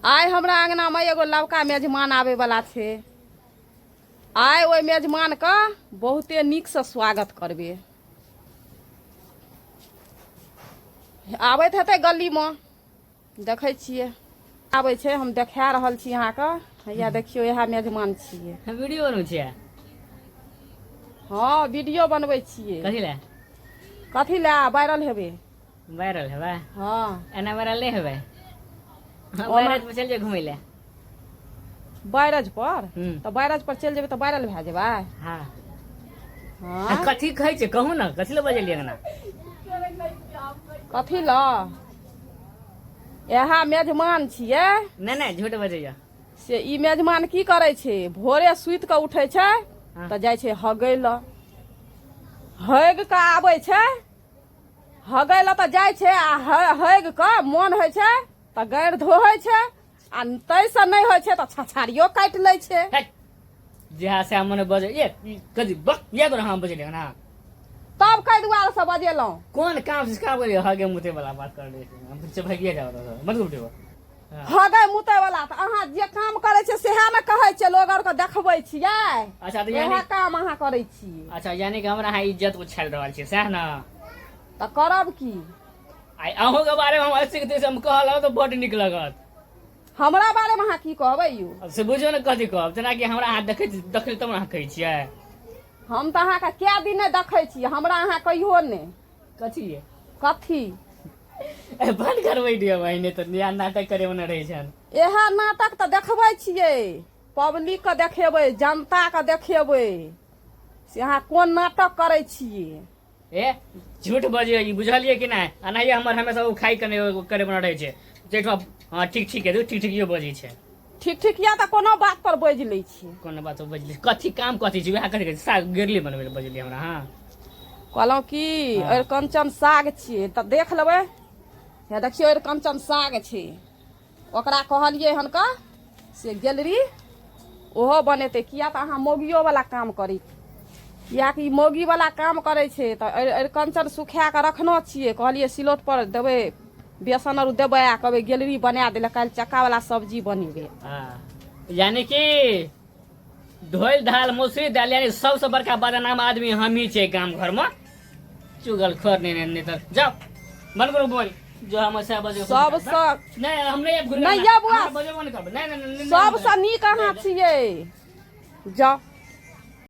आइ हमरा अङ्गनामे एगो नवका मेजमान आबैवला छै। आइ ओहि मेजमानके बहुते नीकसँ स्वागत करबै। आबैत हेतै गलीमे, देखै छियै आबै छै। हम देखा रहल छी अहाँके, हैया देखियौ, इएह मेजमान छियै। वीडियो बनबै छियै? हँ, वीडियो बनबै छियै। कथी लए? कथी लए? वायरल हेबै। वायरल हेबै? हँ। एना वायरल नहि हेबै। वायरल पर चलि जाउ घुमै लए। बैरज पर? तऽ बैरज पर चलि जेबै तऽ वायरल भए जेबै? हँ। हँ। कथी कहै छै, कहू ने, कथी लए बजेलियै अंगना? कथी लए? इएह मेजमान छियै। नहि नहि, झूठ बजैया। से ई मेजमान की करै छै, भोरे सुति कऽ उठै छै तऽ जाइ छै हगै लए। हगि कऽ आबै छै, हगै लए तऽ जाइ छै आ हगि कऽ मोन होइ छै तऽ गैर धोहै छै आ ताहिसँ नहि होइ छै तऽ छछारियो काटि लै छै। हैट, जेहा से मने बजे ये ई कथी बक ये तोरा हम बजेलियै ना? तब कै दुआरे से बजेलहुँ? कोन काम से काम करियो? हगे मुते वाला बात कर रहे हम पीछे भागिए जाओ तो मत उठेबो। हगै मुतै वाला तऽ अहाँ जे काम करै छियै सएह ने कहै छियै, लोग आरके देखबै छियै। अच्छा, तऽ इएह यानी काम अहाँ करै छियै। अच्छा, यानी कि हमरा अहाँ इज्जत उछालि रहल छियै, सएह ने? तऽ करब की? आइ अहूँके बारेमे हम ऐसे के हम कहलहुँ तऽ बड्ड नीक लगत। हमरा बारेमे अहाँ की कहबै यौ? आब से बुझियौ ने कथी कहब, जेनाकि हमरा अहाँ देखै देखली तब ने अहाँ कहै छियै। हम तऽ अहाँके कए दिन नहि देखै छी, हमरा अहाँ कहियो नहि। कथी ये? कथी? ए, बंद करबै दियौ बहिने, तऽ नया नाटक करे वाला रहै छनि। इएह नाटक तऽ देखबै छियै, पब्लिकके देखेबै, जनताके देखेबै से अहाँ कोन नाटक करै छियै। ए, झूठ बजै ई, बुझलियै कि नहि? एनाहिए हमर हमेशा ओ खाइ कने करे वाला रहै छै जाहिठाम। हँ, ठीक ठीक है, ठीक ठीक इहो बजै छै। ठीक ठीक यऽ तऽ कोनो बात पर बाजि लै छियै। कोनो बात बजली? कथी काम कथी छै? वएह कथी कहै छै, साग गिरली बनबै लए बजली हमरा? हँ। कहलहुँ की, अरिकञ्चन साग छियै तऽ देख लेबै। हे देखियौ, अरिकञ्चन साग छै। ओकरा कहलियै हन कऽ से गैलरी ओहो बनेतै, किया तऽ अहाँ मौगियोवला काम करी, किएकि ई मौगीवला काम करै छै। तऽ अरिकञ्चन सुखा कऽ रखने छियै, कहलियै सिलौट पर देबै, बेसन आर देबै आ कहबै गैलरी बना दै लए, काल्हि चक्कावला सब्जी बनेबै। हँ, यानी कि धोइल धाल मौसरी दालि, यानी सबसँ बड़का बदनाम आदमी हमही छियै गाम घरमे, चुगलखोर। नहि नहि नहि, तऽ जाउ बंद करू बोल जो हम से बजे सबसँ नहि, हम नहि आयब घुरि। नहि आयब बुआ। बजेबो नहि करबै, नहि नहि नहि, नहि। सबसँ नीक अहाँ छियै, जाउ।